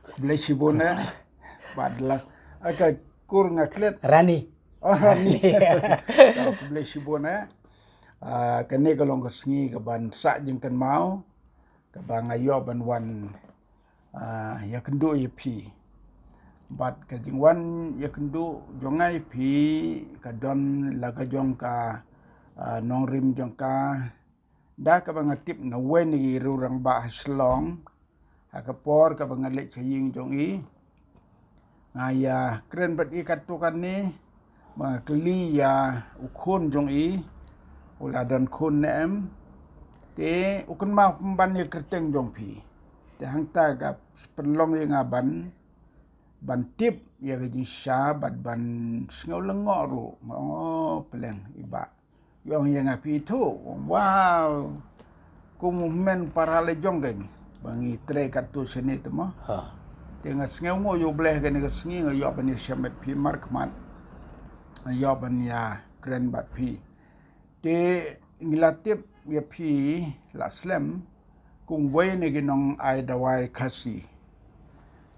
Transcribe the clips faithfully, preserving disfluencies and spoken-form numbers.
Khublei shibun eh. Bad la. Aka kur nga klet. Rani. Oh, Rani. Khublei shibun eh. Ah, kane ka long ka sngi ka ban sah jingkynmaw. Kaba nga ïoh ban wan, ah, ïakynduh ïa phi. Bad ka jingwan ïakynduh jong nga ïa phi ka don la ka jong ka, ah, nongrim jong ka. Da kaba nga tip na wei na ki rangbah ha Shillong. Ha ka por kaba nga leit sha ïing jong i. Nga ïakren bad i katto katne, ba nga kylli ïa u khun jong i, u la don khun ne em. Te u kynmaw pynban ïa kyrteng jong phi. Te hangta ka pynlong ïa nga ban, ban tip ïa ka jingshisha bad ban sngew lyngngoh ruh. Nga ong, oh, pleng i bah. Ïong ïa nga phi tu. Wow. Kum u hynmen para la jong kane. Ba ngi trei katto shane te mo. Ha. Te nga sngewnguh ïa U Blei kane ka sngi nga ïoh ban ïashem bad phi markhmat. Nga ïoh ban ïakren bad phi. Te ngi la tip ïa phi la slem kum wei na ki nong ai dawai Khasi.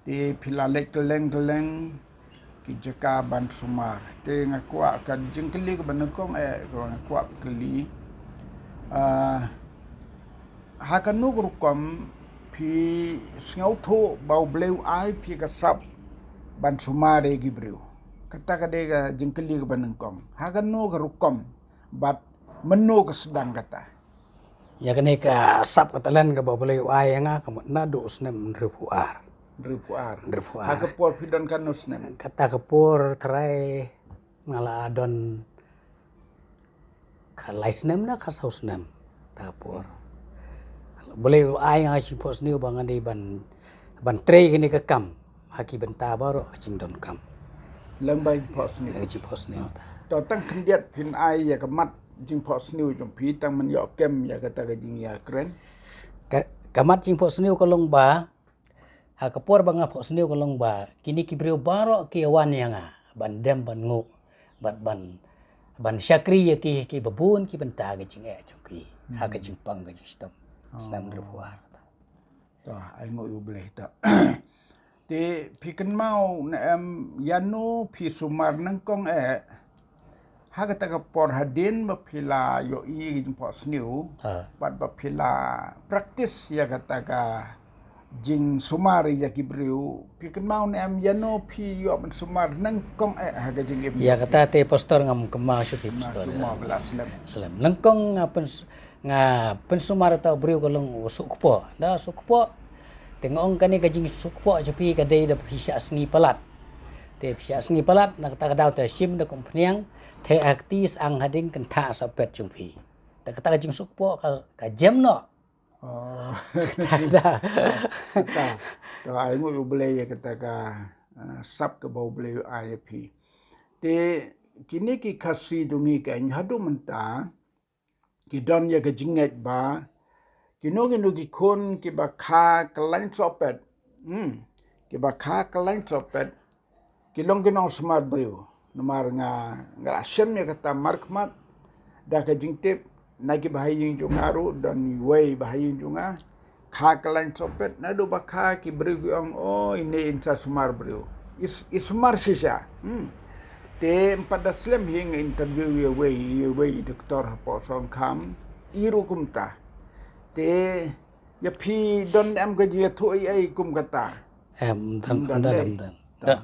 Te phi la leit kylleng kylleng ki jaka ban sumar. Te nga kwah ka jingkylli kaba nyngkong eh, kaba nga kwah kylli. Ah, ha kano ka rukom phi sngewthuh ba U Blei u ai phi ka sap ban sumar ïa ki briew? Kata ka dei ka jingkylli kaba nyngkong. Ha kano ka rukom bad mynno ka sdang kata? Ïa kane ka sap ka talent kaba U Blei u ai ïa nga ka mut naduh u snem hynriewphew ar. Hynriewphew ar. Hynriewphew ar. Ha ka por phi don katno snem? Kata ka por trai nga la don ka lai snem ne ka saw snem. Kata ka por U Blei u ai ïa nga ka jingphohsniew ba ngan dei ban, ban trei kane ka kam. Ha ki bynta baroh ka jingdonkam. Lem bad jingphohsniew. Ka jingphohsniew. To tang khyndiat phin ai ïa ka mat jingphohsniew jong phi tang men ïoh kem ïa kata ka jingïakren. Ka, ka mat jingphohsniew ka long ba, ha ka por ba nga phohsniew ka long ba, kine ki briew baroh ki wan ïa nga, ban dem ban nguh, bad ban, ban shakri ïa ki, ki babun ki bynta ka jingeh jong ki, ha ka jingpang ka jingshitom. Snem hynriewphew ar. To, ai nguh ïa U Blei to. Te phi kynmaw ne em ïano phi sumar nyngkong eh. Ha kata ka por hadien ba phi la ïohi ka jingphohsniew. Ha. Bad ba phi la practice ïa kata ka jingsumar ïa ki briew. Phi kynmaw ne em ïano phi ïoh ban sumar nyngkong eh ha ka jingim. Ïa kata te pastor ngam kynmaw shuh phi pastor. Sumar ba la slem. Slem. Nyngkong nga pyn Nga pynsumar ïa uta u briew ka long u Sukpoh. Da Sukpoh. Te nga ong kane ka jingsukpoh jong phi ka dei da phi shah sngi palat. Te phi shah sngi palat na kata ka daw te shim da kum phniang, te ha kti syang hading kynthah sohpet jong phi. Te kata ka jingsukpoh ka, ka jem noh. Oh. Kata ka da. Kata. To ai nguh ïa U Blei ïa kata ka, ah, sap kaba U Blei u ai ïa phi. Te kine ki Khasi jong ngi ka haduh mynta ki don ïa ka jingngeit ba kino kino ki khun kiba kha kyllain sohpet. Hmm. Kiba kha kyllain sohpet ki long ki nongsumar briew. Namar nga, nga la shem ïa kata markhmat da ka jingtip na kiba ha ïing jong nga ruh don iwei ba ha ïing jong nga. Kha kyllain sohpet naduh ba kha ki briew ki ong, oh, ine in sa sumar briew. Is, i sumar shisha. Hmm. Te ym pat da slem hi nga interview ïa wei, ïa wei doktor hapoh Sohryngkham. I ruh kumta. Te ïa phi don em ka jingïathuh ei ei kum kata? Em, don, don, don, don.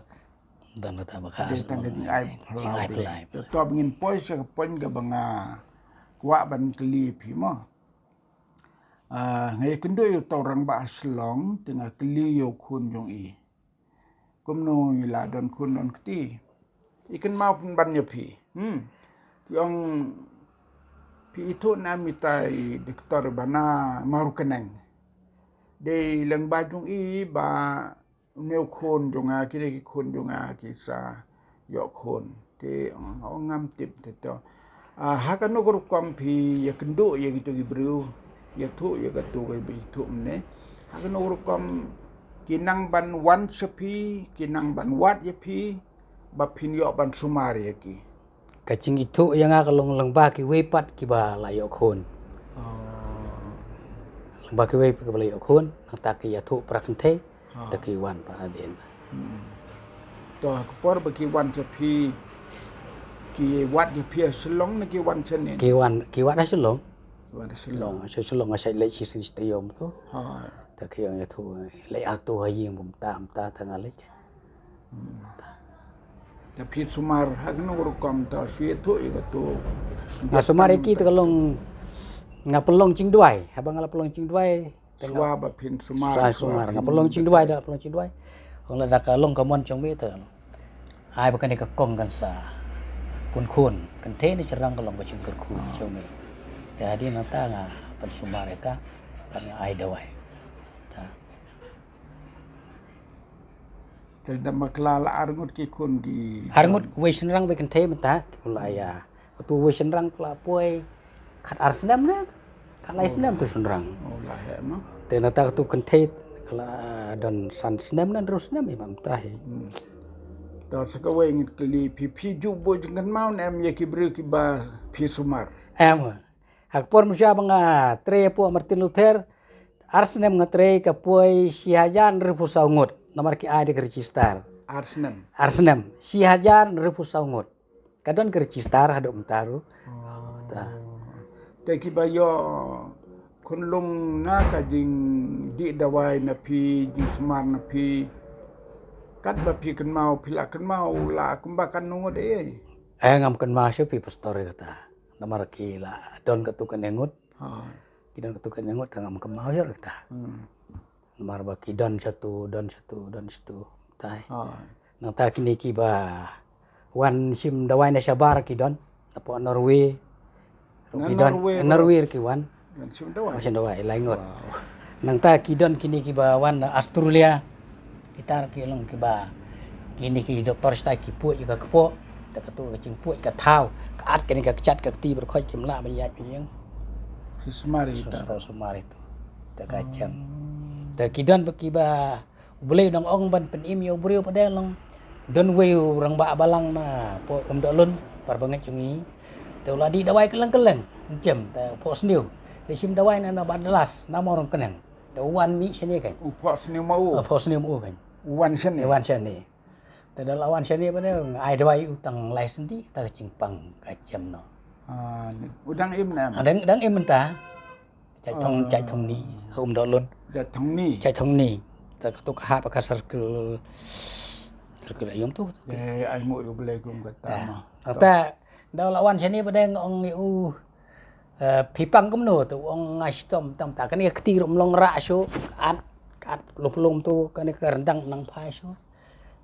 Don kata ba kha. Dei tang ka jingai phylla. Te to ba ngin poi sha ka point kaba nga kwah ban kylli phi mo. Ah, nga ïakynduh ïa uta u rangbah ha Shillong, te nga kylli ïa u khun jong i. Kumno i la don khun don kti. I kynmaw pynban ïa phi. Hmm. Phi ong phi ithuh nam ita i doktor ba na Mawryngkneng. Dei lyngba jong i ba une u khun jong nga, kine ki khun jong nga ki sa ïoh khun. Te ong, ong ngam tip te to. Ah, ha kano ka rukom phi ïakynduh ïa kito ki briew, ïathuh ïa kato ka ba ithuh mynne. Ha kano ka rukom ki nang ban wan sha phi, ki nang ban wad ïa phi, ba phin ïoh ban sumar ïa ki. Ka jingithuh ïa nga ka long lyngba kiwei pat kiba la ïoh khun. Oh. Lyngba kiwei pat kiba la ïoh khun, nangta ki ïathuh para kynthei. Te ki wan pat hadien. To ha ka por ba ki wan sha phi, ki wad ïa phi ha Shillong ne ki wan sha ne? Ki wan, ki wad ha Shillong. Ki wad ha Shillong. Shillong, sha Shillong, sha leit shisien shi taïew kumto. Te ki ong ïathuh leit atu ha ïing bym ta, bym ta, te nga leit. Te phi sumar ha kano ka rukom, to shu ïathuh ïa kato. Nga sumar ïa ki te ka long, nga pynlong jingduwai. Haba nga la pynlong jingduwai, te nga shuwa ba phin sumar, shuwa, sumar, nga pynlong jingduwai, da pynlong jingduwai. Ong lada ka long ka mon jong me te ka long, ai ba kane ka kong kan sa khun khun, kynthei ne shynrang ka long ka jingkyrkhu jong me. Te hadien nangta nga pynsumar ïa ka, bad nga ai dawai. Te Te da ma kla la arngut ki khun ki. Arngut, wei shynrang wei kynthei mynta ki la ïa. Katu wei shynrang ka la poi khat ar snem ne, khat lai snem tu shynrang. Oh, la heh ma. Te nangta katu kynthei ka la don san snem ne hynriew snem ïa mynta hi. To sa kawei ngin kylli phi, phi ju buh jingkynmaw ne em ïa ki briew kiba phi sumar? Em. Ha ka por mynshwa ba nga trei hapoh Martin Luther, ar snem nga trei ka poi shi hajar hynriewphew saw ngut. Namar ki ai da ka register. Ar snem. Ar snem. Shi hajar hynriewphew saw ngut. Ka don ka register haduh mynta ruh. Te kiba ïoh khunlung na ka jingdih dawai na phi, jingsumar na phi, katba phi kynmaw, phi la kynmaw la kumba katno ngut ei? Eh, ngam kynmaw shuh phi pastor ïa kata. Namar ki la don katu kane ngut. Ki don katu kane nut, te ngam kynmaw ïa kata. Namar ba ki don shatu, don shatu, don shatu. Tai. Nangta kine kiba wan shim dawai na shabar ki don. Napoh Norway. Ruh ki don. Norway ruh ki wan. Wan shim dawai. Wan shim dawai, lai ngut. Nangta ki don kine kiba wan na Australia. Kita ki long kiba, kine ki doktor stai ki puid ïa ka kpoh. Te katu ka jingpuid ka thaw, ka at kane ka kjat ka kti, ba khoi kim lah ban ïaid ban ïeng. Ki sumar ïa kita. Sumar ïa tu. Te ka jem. Te ki don ba kiba U Blei u dang ong ban pynim ïa u briew pat de long. Don wei u rangbah balang na poh Umdohlun, para bangeit jong ngi. Te u la dih dawai kylleng kylleng. Jem te phohsniew. Te shim dawai na, na Bah Dallas, na Mawryngkneng. Te u wan mih shane kein. U phohsniew ma u. U phohsniew ma u kein. U wan shane. U wan shane. Te da la wan shane pat de nga ai dawai u tang lai snem, ta ka jingpang ka jem noh. U dang im ne em? Dang, dang im mynta. Jait Thong, Jait Thongni, ha Umdohlun. Jait Thongni. Jait Thongni. Ta katu ka hap ka circle, circle aïom tu. Ai nguh ïa U Blei kum kata ma. Ta da la wan shane pat de nga ong ïa u, eh, phi pang kumno? Te u ong nga shitom tam, ta kane ka kti ruh ym long rah shuh, ka at, ka at lum lum tu, kane ka ryndang nang phai shuh.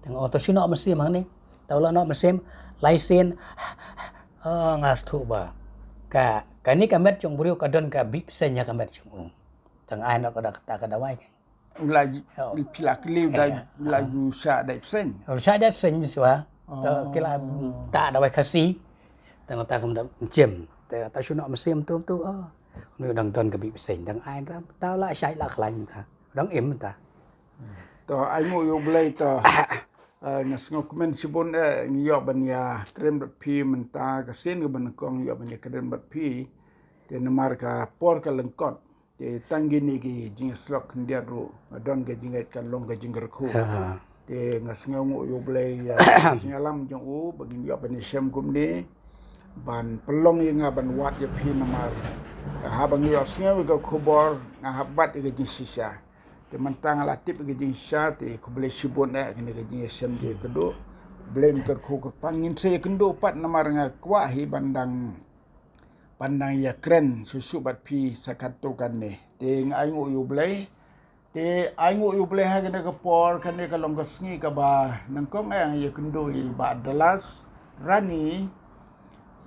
Te nga ong to shu noh mynsiem hangne. Te u la noh mynsiem lai sien. Oh, nga sngewthuh ba ka, kane ka met jong u briew ka don ka bih bseiñ ha ka met jong u. Te nga ai noh ka da, kata ka dawai. U la, phi la kylli u da, u la ju shah dei bseiñ. U shah dei bseiñ shuwa. To ki la ta dawai Khasi. Te nangta kam da jem. Te ta shu noh mynsiem tu tu. Oh. Une u dang don ka bih bseiñ, dang ai ta, ta la shai la khlaiñ ta. Dang im ta. To ai nguh ïa U Blei to. Eh, nga sngewkmen shibun eh, ngi ïoh ban ïa kren bad phi mynta ka sien kaba nyngkong, ngi ïoh ban ïa kren bad phi. Te namar ka por ka lyngkot. Te tang kine ki jingïasyllok khyndiat ruh, nga don ka jingngeit ka long ka jingkyrkhu. Te nga sngewnguh ïa U Blei ïa ka jingïalam jong u ba ngin ïoh ban ïashem kumne, ban pynlong ïa nga ban wad ïa phi namar haba nga ïohsngew ïa ka khubor nga hap wad ïa ka jingshisha. Te mynta nga la tip ïa ka jingshisha, te khublei shibun eh kane ka jingïashem jong ngi kynduh. Blei un kyrkhu kyrpang, ngin sa ïakynduh pat namar nga kwah hi ban dang, ban dang ïakren shuh shuh bad phi sa katto katne. Te nga ainguh ïa U Blei. Te ainguh ïa U Blei ha kane ka por, kane ka long ka sngi kaba nyngkong eh nga ïakynduh ïa i Bah Dallas Rani,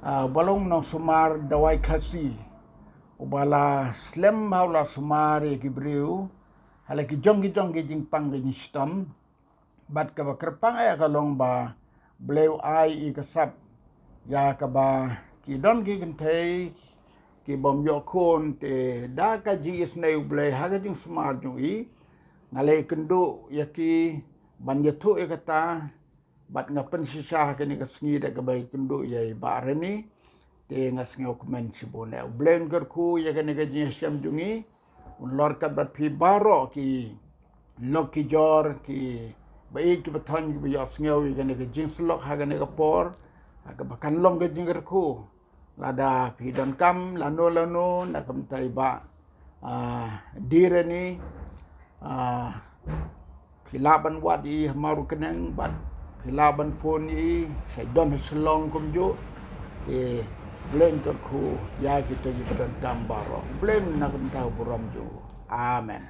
ah, uba long nongsumar dawai Khasi, uba la slem bha u la sumar ïa ki briew ha la ki jong ki jong ki jingpang ki jingshitom. Bad kaba kyrpang eh ka long ba Blei u ai ïa ka sap ïa kaba ki don ki kynthei ki bym ïoh khun, te da ka jingisynei U Blei ha ka jingsumar jong i, nga la ïakynduh ïa ki ban ïathuh ïa kata. Bad nga pynshisha ha kane ka sngi da kaba ïakynduh ïa i Bah Rani. Te nga sngewkmen shibun eh. U Blei un kyrkhu ïa kane ka jingïashem jong ngi. Un lor kat bad phi baroh ki, lok ki jor, ki ba ïeit ki ba thon ki ba ïohsngew ïa kane ka jingsyllok ha kane ka por, ha kaba kan long ka jingkyrkhu. Lada phi donkam lano lano na ka bynta i Bah, ah, Dirani, ah, phi lah ban wad ïa i ha Mawryngkneng bad phi lah ban phone ïa i, sa i don ha Shillong kumjuh. Te Blei un kyrkhu ïa kita ki ba donkam baroh. Blei na ka bynta u burom jong u. Amen.